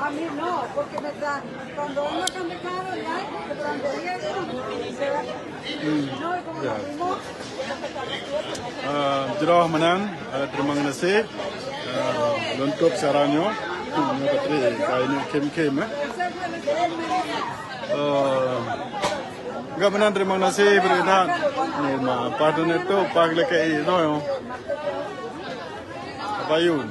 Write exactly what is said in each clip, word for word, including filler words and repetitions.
A mí no, porque me están, cuando vengo acá me quedo ya, me están bebiendo, y se va. No, y como nos fuimos, Ah, jroh meunan, ah, terima kasih. Ah, lôn tôp syedara nyoe. Nyoe ka trép, ka inong khém-khém, eh. Ah, geuh meunan terima kasih bri that. Ni ma, paih teuneuk tôp, paih geulakèe nyoe. Apa yun?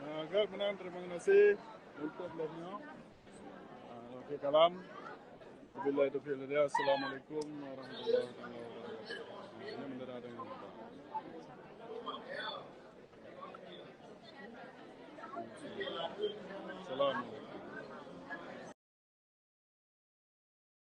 Ah, geuh meunan, terima kasih untuk live nyoe. Ah, akhir kalam. Wabillahi taufiq wal hidayah. Assalamualaikum warahmatullahi wabarakatuh. Ini bendera dengan kita. Salam.